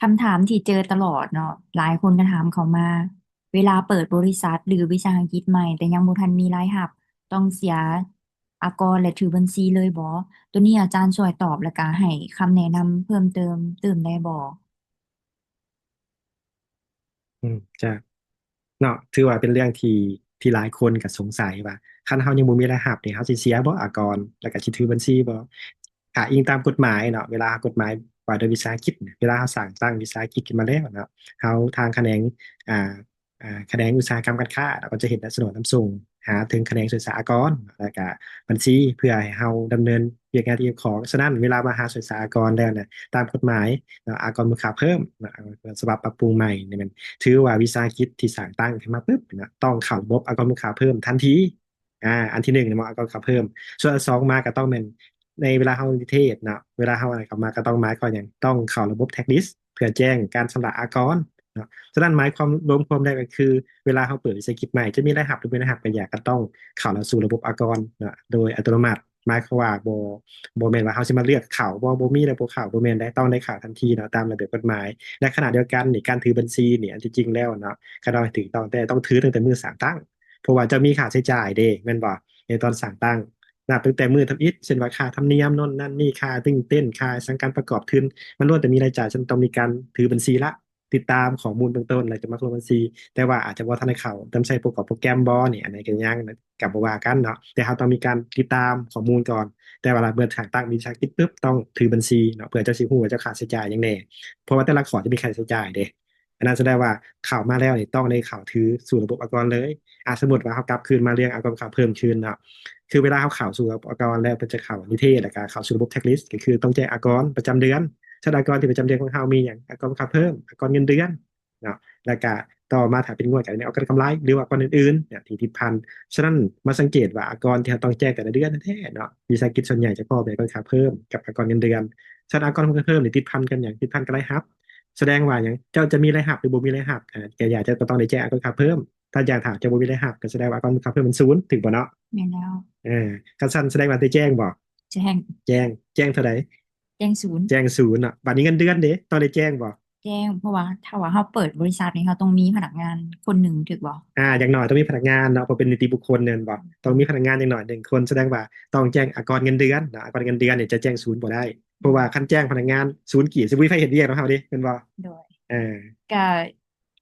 ຄຳຖາມທີ່ເຈີຕະຫຼອດເນາະ, ຫຼາຍຄົນກໍຖາມເຂົ້າມາ, ເວລາເປີດບໍລິສັດ ຫຼື ວິສາຫະກິດໃໝ່ ແຕ່ຍັງບໍ່ທັນມີລາຍຮັບ, ຕ້ອງເສຍອາກອນ ແລະ ຖືບັນຊີເລີຍບໍ່? ໂຕນີ້ອາຈານຊ່ວຍຕອບ ແລະ ກະໃຫ້ຄຳແນະນຳເພີ່ມເຕີມ ຕື່ມໄດ້ບໍ່? ອືມ ເຈົ້າ ເນາະ ຖືວ່າເປັນເລື່ອງທີ່ ທີ່ຫຼາຍຄົນກໍສົງໄສວ່າ ຄັນເຮົາຍັງບໍ່ມີລາຍຮັບນີ້ ເຮົາຊິເສຍບໍ່ອາກອນ ແລ້ວກໍຊິຖືບັນຊີບໍ່? ຖ້າອີງຕາມກົດໝາຍເນາະ ເວລາກົດໝາຍວ່າດ້ວຍວິສາຫະກິດ ເວລາເຮົາສ້າງຕັ້ງວິສາຫະກິດຂຶ້ນມາແລ້ວເນາະ ເຮົາທາງຂະແໜງ ອ່າ ອ່າ ຂະແໜງອຸດສາຫະກຳການຄ້າ ເຮົາກໍຈະເຮັດສະໜວນນຳສົ່ງຫາເຖິງຂະແໜງສວຍສາອາກອນ ແລ້ວກະບັນຊີ ເພື່ອໃຫ້ເຮົາດຳເນີນວຽກງານທີ່ກ່ຽວຂ້ອງ. ສະນັ້ນ ເວລາມາຫາສວຍສາອາກອນແລ້ວນະ ຕາມກົດໝາຍເນາະ ອາກອນມູນຄ່າເພີ່ມເນາະ ສະບັບປັບປຸງໃໝ່ນີ້ແມ່ນ ຖືວ່າວິສາຫະກິດທີ່ສ້າງຕັ້ງຂຶ້ນມາປຶບເນາະ ຕ້ອງເຂົ້າລະບົບອາກອນມູນຄ່າເພີ່ມທັນທີ. ອາ ອັນທີໜຶ່ງເນາະ ອາກອນມູນຄ່າເພີ່ມ. ສ່ວນອັນທີສອງມາກໍຕ້ອງແມ່ນ ໃນເວລາເຮົານິເທດເນາະ ເວລາເຮົາເຂົ້າມາກໍຕ້ອງໝາຍຄວາມຫຍັງ? ຕ້ອງເຂົ້າລະບົບ tax list ເພື່ອແຈ້ງການຊຳລະອາກອນເນາະ. ສະນັ້ນ ໝາຍຄວາມ ລວມຄວາມແລ້ວກໍຄື ເວລາເຮົາເປີດວິສາຫະກິດໃໝ່ ຈະມີລາຍຮັບ ຫຼື ບໍ່ມີລາຍຮັບ ກໍຢາກ ກໍຕ້ອງເຂົ້າສູ່ລະບົບອາກອນເນາະ ໂດຍອັດຕະໂນມັດ. ໝາຍຄວາມວ່າບໍ່ ບໍ່ແມ່ນວ່າເຮົາຊິມາເລືອກເຂົ້າ ບໍ່ ບໍ່ມີແລ້ວບໍ່ເຂົ້າ ບໍ່ແມ່ນໃດ ຕ້ອງໄດ້ເຂົ້າທັນທີເນາະ ຕາມລະບຽບກົດໝາຍ. ໃນຂະນະດຽວກັນນີ້ ການຖືບັນຊີນີ້ ອັນທີ່ຈິງແລ້ວເນາະ ຄັນເຮົາໃຫ້ຖືກຕ້ອງແທ້ ຕ້ອງຖືຕັ້ງແຕ່ມື້ສ້າງຕັ້ງ ເພາະວ່າຈະມີຄ່າໃຊ້ຈ່າຍເດ້ ແມ່ນບໍ່? ໃນຕອນສ້າງຕັ້ງ ນັບຕັ້ງແຕ່ມື້ທຳອິດ ເຊັ່ນວ່າຄ່າທຳນຽມໂນ່ນນັ້ນນີ້ ຄ່າຕື່ນເຕັ້ນ ຄ່າສັງການປະກອບທຶນ ມັນລ້ວນແຕ່ມີລາຍຈ່າຍ ສະນັ້ນຕ້ອງມີການຖືບັນຊີລະ ຕິດຕາມຂໍ້ມູນເບື້ອງຕົ້ນ ແລ້ວຈະມາລົງບັນຊີ ແຕ່ວ່າອາດຈະບໍ່ທັນໄດ້ເຂົ້ານຳໃຊ້ປະກອບໂປຣແກຣມບໍ່ນີ້ ອັນນີ້ກໍຍັງ ກໍບໍ່ວ່າກັນເນາະ ແຕ່ເຮົາຕ້ອງມີການຕິດຕາມຂໍ້ມູນກ່ອນ. ແຕ່ວ່າເມື່ອສ້າງຕັ້ງວິສາຫະກິດປຶບ ຕ້ອງຖືບັນຊີເນາະ ເພື່ອເຈົ້າຊິຮູ້ວ່າເຈົ້າຄ່າໃຊ້ຈ່າຍຫຍັງແດ່ ເພາະວ່າແຕ່ລະຂໍ້ຈະມີຄ່າໃຊ້ຈ່າຍເດ້. ອັນນັ້ນສະແດງວ່າເຂົ້າມາແລ້ວນີ້ ຕ້ອງໄດ້ເຂົ້າຖືສູ່ລະບົບອາກອນເລີຍ. ອາ ສົມມຸດວ່າເຮົາກັບຄືນມາເລື່ອງອາກອນມູນຄ່າເພີ່ມຄືນເນາະ ຄືເວລາເຮົາເຂົ້າສູ່ອາກອນແລ້ວ ເພິ່ນຈະເຂົ້ານິເທດ ແລ້ວກໍເຂົ້າສູ່ລະບົບ tax list ກໍຄືຕ້ອງແຈ້ງອາກອນປະຈຳເດືອນ. ສະນັ້ນ ອາກອນທີ່ປະຈຳເດືອນຂອງເຮົາມີຫຍັງ? ອາກອນມູນຄ່າເພີ່ມ, ອາກອນເງິນເດືອນເນາະ ແລ້ວກະຕໍ່ມາຖ້າເປັນງວດກໍແມ່ນອາກອນກຳໄລ ຫຼືວ່າອາກອນອື່ນໆເນາະທີ່ຕິດພັນ. ສະນັ້ນມາສັງເກດວ່າອາກອນທີ່ເຮົາຕ້ອງແຈ້ງແຕ່ລະເດືອນແທ້ໆເນາະ ວິສາຫະກິດສ່ວນໃຫຍ່ຈະພໍ້ແມ່ນອາກອນຄ່າເພີ່ມກັບອາກອນເງິນເດືອນ. ສະນັ້ນອາກອນຄ່າເພີ່ມນີ້ຕິດພັນກັບຫຍັງ? ຕິດພັນກັບລາຍຮັບ. ສະແດງວ່າຫຍັງ? ເຈົ້າຈະມີລາຍຮັບ ຫຼື ບໍ່ມີລາຍຮັບ ອາ ກໍຢ່າ ເຈົ້າກໍຕ້ອງໄດ້ແຈ້ງອາກອນຄ່າເພີ່ມ. ຖ້າຢ່າງ ຖ້າເຈົ້າບໍ່ມີລາຍຮັບ ກໍສະແດງວ່າອາກອນຄ່າເພີ່ມມັນສູນ ຖືກບໍ່ເນາະ? ແມ່ນແລ້ວ. ເອີ ຄັນຊັ້ນສະແດງວ່າໄດ້ແຈ້ງບໍ່? ແຈ້ງ ແຈ້ງ ແຈ້ງເທົ່າໃດ? ແຈ້ງສູນ ແຈ້ງສູນເນາະ. ບາດນີ້ເງິນເດືອນເດ ຕ້ອງໄດ້ແຈ້ງບໍ່? ແຈ້ງ ເພາະວ່າຖ້າວ່າເຮົາເປີດບໍລິສັດນີ້ ເຮົາຕ້ອງມີພະນັກງານຄົນໜຶ່ງ ຖືກບໍ່? ອາ ຢ່າງໜ້ອຍຕ້ອງມີພະນັກງານເນາະ ເພາະເປັນນິຕິບຸກຄົນແມ່ນບໍ່? ອືມ ຕ້ອງມີພະນັກງານຢ່າງໜ້ອຍໜຶ່ງຄົນ ສະແດງວ່າຕ້ອງແຈ້ງອາກອນເງິນເດືອນເນາະ. ອາກອນເງິນເດືອນນີ້ຈະແຈ້ງສູນບໍ່ໄດ້ ເພາະວ່າ ອືມ ຄັນແຈ້ງພະນັກງານສູນກີບ ຊິບໍ່ມີໃຜເຮັດວຽກນຳເຮົາເດ ແມ່ນບໍ່? ໂດຍ ເອີ ກະ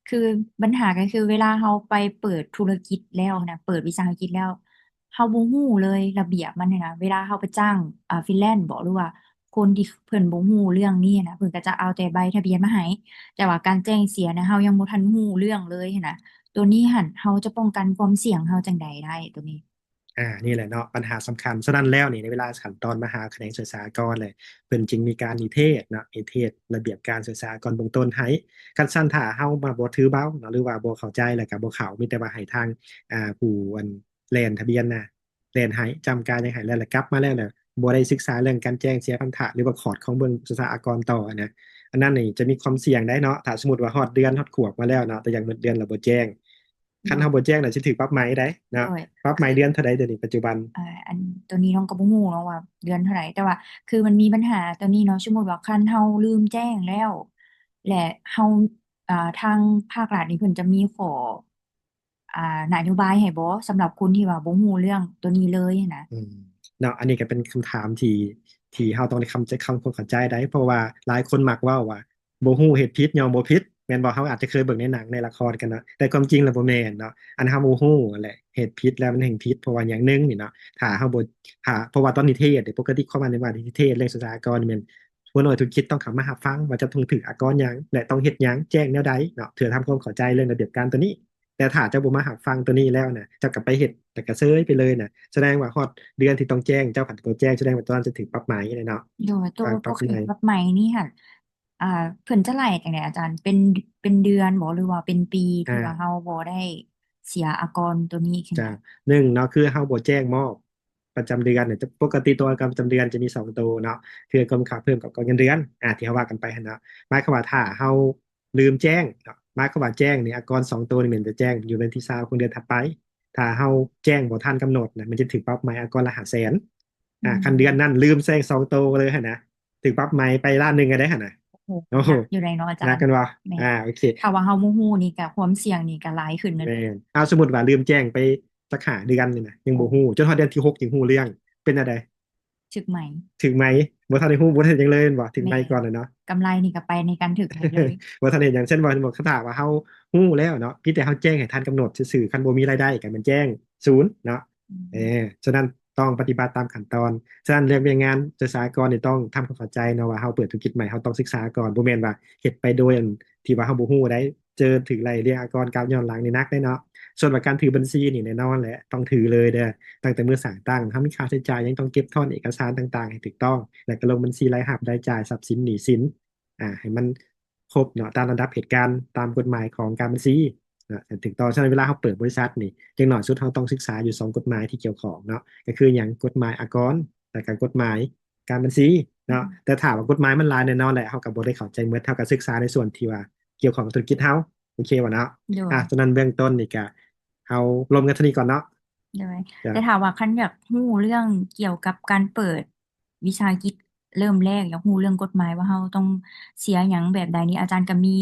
ຄືບັນຫາກໍຄືເວລາເຮົາໄປເປີດທຸລະກິດແລ້ວນະ ເປີດວິສາຫະກິດແລ້ວ ເຮົາບໍ່ຮູ້ເລີຍລະບຽບມັນຫັ້ນນະ ເວລາເຮົາໄປຈ້າງ ອ່າ ຟຣີແລນບໍ ຫຼືວ່າຄົນທີ່ເພິ່ນບໍ່ຮູ້ເລື່ອງນີ້ນະ ເພິ່ນກໍຈະເອົາແຕ່ໃບທະບຽນມາໃຫ້ ແຕ່ວ່າການແຈ້ງເສຍນະ ເຮົາຍັງບໍ່ທັນຮູ້ເລື່ອງເລີຍຫັ້ນນະ. ໂຕນີ້ຫັ້ນ ເຮົາຈະປ້ອງກັນຄວາມສ່ຽງເຮົາຈັ່ງໃດໄດ້ໂຕນີ້? ອາ ນີ້ແຫຼະເນາະ ບັນຫາສຳຄັນ. ສະນັ້ນແລ້ວນີ້ ໃນເວລາຂັ້ນຕອນມາຫາຂະແໜງສວຍສາອາກອນແຫຼະ ເພິ່ນຈຶ່ງມີການນິເທດເນາະ ນິເທດລະບຽບການສວຍສາອາກອນເບື້ອງຕົ້ນໃຫ້. ຄັນຊັ້ນ ຖ້າເຮົາມາບໍ່ຖືເບົາເນາະ ຫຼືວ່າບໍ່ເຂົ້າໃຈ ແລ້ວກໍບໍ່ເຂົ້າ ມີແຕ່ວ່າໃຫ້ທາງ ອ່າ ຜູ້ອັນແລ່ນທະບຽນນະ ແລ່ນໃຫ້ ຈ້ຳກາຫຍັງໃຫ້ແລ້ວ ແລ້ວກັບມາແລ້ວ ແລ້ວບໍ່ໄດ້ສຶກສາເລື່ອງການແຈ້ງເສຍພັນທະ ຫຼືວ່າຂອດຂອງເບື້ອງສວຍສາອາກອນຕໍ່ນະ ອັນນັ້ນນີ້ຈະມີຄວາມສ່ຽງໄດ໋ເນາະ. ຖ້າສົມມຸດວ່າຮອດເດືອນ ຮອດຂວບມາແລ້ວເນາະ ແຕ່ຍັງໝົດເດືອນແລ້ວບໍ່ແຈ້ງ ຄັນເຮົາບໍ່ແຈ້ງນະ ຊິຖືກປັບໃໝໄດ໋ເນາະ. ໂດຍ ປັບໃໝເດືອນເທົ່າໃດດຽວນີ້ປັດຈຸບັນ? ເອີ ອັນໂຕນີ້ນ້ອງກໍບໍ່ຮູ້ເນາະວ່າເດືອນເທົ່າໃດ ແຕ່ວ່າຄືມັນມີບັນຫາໂຕນີ້ເນາະ ສົມມຸດວ່າຄັນເຮົາລືມແຈ້ງແລ້ວ ແລະ ເຮົາ ອ່າ ທາງພາກລັດນີ້ເພິ່ນຈະມີຂໍ້ ອ່າ ນະໂຍບາຍໃຫ້ບໍ່ ສຳລັບຄົນທີ່ວ່າບໍ່ຮູ້ເລື່ອງໂຕນີ້ເລີຍຫັ້ນນະ? ອືມ ເນາະ ອັນນີ້ກໍເປັນຄຳຖາມທີ່ ທີ່ເຮົາຕ້ອງໄດ້ຄຳ ຄຳຄວາມເຂົ້າໃຈໄດ໋ ເພາະວ່າຫຼາຍຄົນມັກເວົ້າວ່າ ບໍ່ຮູ້ເຮັດຜິດຍ່ອມບໍ່ຜິດ ແມ່ນບໍ່? ເຮົາອາດຈະເຄີຍເບິ່ງໃນໜັງໃນລະຄອນກັນເນາະ ແຕ່ຄວາມຈິງແລ້ວບໍ່ແມ່ນເນາະ. ອັນເຮົາບໍ່ຮູ້ຫັ້ນແຫຼະ ເຮັດຜິດແລ້ວມັນແຮ່ງຜິດ ເພາະວ່າຢ່າງໜຶ່ງນີ້ເນາະ ຖ້າເຮົາບໍ່ ຖ້າ ເພາະວ່າຕອນນິເທດເດ ປົກກະຕິຄວາມໝາຍວ່ານິເທດເລື່ອງສວຍສາອາກອນນີ້ແມ່ນ ຫົວໜ່ວຍທຸລະກິດຕ້ອງເຂົ້າມາຮັບຟັງວ່າເຈົ້າຕ້ອງຖືອາກອນຫຍັງ ແລະ ຕ້ອງເຮັດຫຍັງ ແຈ້ງແນວໃດເນາະ ເພື່ອທຳຄວາມເຂົ້າໃຈເລື່ອງລະບຽບການໂຕນີ້. ແຕ່ຖ້າເຈົ້າບໍ່ມາຮັບຟັງໂຕນີ້ແລ້ວນະ ເຈົ້າກໍໄປເຮັດ ແລ້ວກໍເຊີຍໄປເລີຍນະ ສະແດງວ່າຮອດເດືອນທີ່ຕ້ອງແຈ້ງ ເຈົ້າພັດບໍ່ແຈ້ງ ສະແດງວ່າຕອນນັ້ນຈະຖືກປັບໃໝແລ້ວເນາະ. ໂດຍ ໂຕ ປ- ປັບໃໝ ໂຕເຂດປັບໃໝນີ້ຫັ້ນ ອ່າ ເພິ່ນຈະໄລ່ຈັ່ງໃດອາຈານ? ເປັນ ເປັນເດືອນບໍ ຫຼືວ່າເປັນປີ ອ່າ ທີ່ວ່າເຮົາບໍ່ໄດ້ເສຍອາກອນໂຕນີ້? ເຈົ້າ ໜຶ່ງເນາະ ຄືເຮົາບໍ່ແຈ້ງມອບ ປະຈຳເດືອນເນຍ ປົກກະຕິໂຕອາກອນປະຈຳເດືອນຈະມີສອງໂຕເນາະ ຄືອາກອນມູນຄ່າເພີ່ມກັບອາກອນເງິນເດືອນ ອາ ທີ່ເຮົາວ່າກັນໄປຫັ້ນເນາະ. ໝາຍຄວາມວ່າຖ້າເຮົາລືມແຈ້ງເນາະ ໝາຍຄວາມວ່າແຈ້ງນີ້ ອາກອນສອງໂຕນີ້ແມ່ນຈະແຈ້ງຢູ່ວັນທີຊາວຂອງເດືອນຖັດໄປ. ຖ້າເຮົາແຈ້ງບໍ່ທັນກຳນົດນະ ມັນຈະຖືກປັບໃໝອາກອນລະຫ້າແສນ. ອາ ອືມ ຄັນເດືອນນັ້ນລືມແຈ້ງສອງໂຕເລີຍຫັ້ນນະ ຖືກປັບໃໝໄປລ້ານໜຶ່ງກໍໄດ້ຫັ້ນນະ. ໂອ້ ໂອ້ໂຫ ໜັກຢູ່ໃດເນາະອາຈານ ໜັກກັນບໍ່? ແມ່ນ ອ່າ ໂອເຄ ຖ້າວ່າເຮົາບໍ່ຮູ້ນີ້ກໍຄວາມສ່ຽງນີ້ກໍຫຼາຍຂຶ້ນເລີຍ ແມ່ນ ເອົາ ສົມມຸດວ່າລືມແຈ້ງໄປສາຂາເດືອນນີ້ນະ ຍັງບໍ່ຮູ້ ຈົນຮອດເດືອນທີຫົກຈຶ່ງຮູ້ເລື່ອງ ເປັນແນວໃດ? ຖືກໄໝ ຖືກໄໝ ບໍ່ທັນໄດ້ຮູ້ ບໍ່ທັນເຮັດຫຍັງເລີຍແມ່ນບໍ່? ຖືກໄໝກ່ອນແຫຼະເນາະ ກຳໄລນີ້ກໍໄປໃນການຖືກໄໝເລີຍ ບໍ່ທັນເຮັດຫຍັງ ເຊັ່ນວ່າ ຖ້າວ່າເຮົາຮູ້ແລ້ວເນາະ ມີແຕ່ເຮົາແຈ້ງໃຫ້ທັນກຳນົດຊື່ໆ ຄັນບໍ່ມີລາຍໄດ້ກໍແມ່ນແຈ້ງສູນເນາະ ອືມ ເອີ ສະນັ້ນຕ້ອງປະຕິບັດຕາມຂັ້ນຕອນ ສະນັ້ນເລື່ອງວຽກງານເຈົ້າສາອາກອນນີ້ຕ້ອງທຳຄວາມເຂົ້າໃຈເນາະ ວ່າເຮົາເປີດທຸລະກິດໃໝ່ ເຮົາຕ້ອງສຶກສາກ່ອນ ບໍ່ແມ່ນວ່າເຮັດໄປໂດຍອັນທີ່ວ່າເຮົາບໍ່ຮູ້ໃດ ເຈີຖືກໄລ່ເລຍອາກອນກັບຍ້ອນຫຼັງນີ້ໜັກເດ້ເນາະ ສ່ວນວ່າການຖືບັນຊີນີ້ແນ່ນອນແຫຼະ ຕ້ອງຖືເລີຍເດີ້ ຕັ້ງແຕ່ມື້ສ້າງຕັ້ງ ເຮົາມີຄ່າໃຊ້ຈ່າຍຫຍັງ ຕ້ອງເກັບຖອນເອກະສານຕ່າງໆໃຫ້ຖືກຕ້ອງ ແລ້ວກໍລົງບັນຊີລາຍຮັບລາຍຈ່າຍ ຊັບສິນໜີ້ສິນ ອ່າ ໃຫ້ມັນຄົບເນາະ ຕາມລຳດັບເຫດການ ຕາມກົດໝາຍຂອງການບັນຊີເນາະ ໃຫ້ຖືກຕ້ອງ ສະນັ້ນເວລາເຮົາເປີດບໍລິສັດນີ້ ຢ່າງໜ້ອຍສຸດເຮົາຕ້ອງສຶກສາຢູ່ສອງກົດໝາຍທີ່ກ່ຽວຂ້ອງເນາະ ກໍຄືຫຍັງ ກົດໝາຍອາກອນ ແລ້ວກໍກົດໝາຍການບັນຊີເນາະ ອືມ ແຕ່ຖ້າວ່າກົດໝາຍມັນຫຼາຍແນ່ນອນແຫຼະ ເຮົາກໍບໍ່ໄດ້ເຂົ້າໃຈໝົດ ເຮົາກໍສຶກສາໃນສ່ວນທີ່ວ່າກ່ຽວຂ້ອງກັບທຸລະກິດເຮົາ ໂອເຄບໍ່ເນາະ ໂດຍ ອ່າ ສະນັ້ນເບື້ອງຕົ້ນນີ້ກະ ເຮົາລົມກັນເທົ່ານີ້ກ່ອນເນາະ ໂດຍ ແຕ່ຖ້າວ່າຄັນຢາກຮູ້ເລື່ອງກ່ຽວກັບການເປີດວິສາຫະກິດເລີ່ມແລກ ຢາກຮູ້ເລື່ອງກົດໝາຍວ່າເຮົາຕ້ອງເສຍຫຍັງແບບໃດນີ້ ອາຈານກໍມີ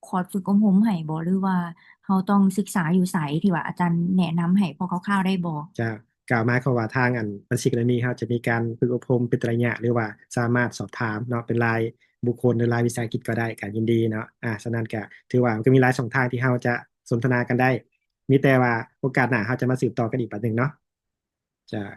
ຄອດຝຶກອົບຮົມໃຫ້ບໍ່ ຫຼືວ່າເຮົາຕ້ອງສຶກສາຢູ່ໃສ ທີ່ວ່າອາຈານແນະນຳໃຫ້ພໍຄ່າວໆໄດ້ບໍ່? ເຈົ້າ ກ່າວມາເຂົາວ່າທາງອັນບັນຊີການເງິນນີ້ ເຮົາຈະມີການຝຶກອົບຮົມເປັນໄລຍະ ຫຼືວ່າສາມາດສອບຖາມເນາະ ເປັນລາຍບຸກຄົນ ຫຼືລາຍວິສາຫະກິດກໍໄດ້ ກໍຍິນດີເນາະ ອ່າ ສະນັ້ນກໍຖືວ່າມັນກໍມີຫຼາຍຊ່ອງທາງທີ່ເຮົາຈະສົນທະນາກັນໄດ້ ມີແຕ່ວ່າໂອກາດໜ້າເຮົາຈະມາສືບຕໍ່ກັນອີກບາດໜຶ່ງເນາະ ເຈົ້າ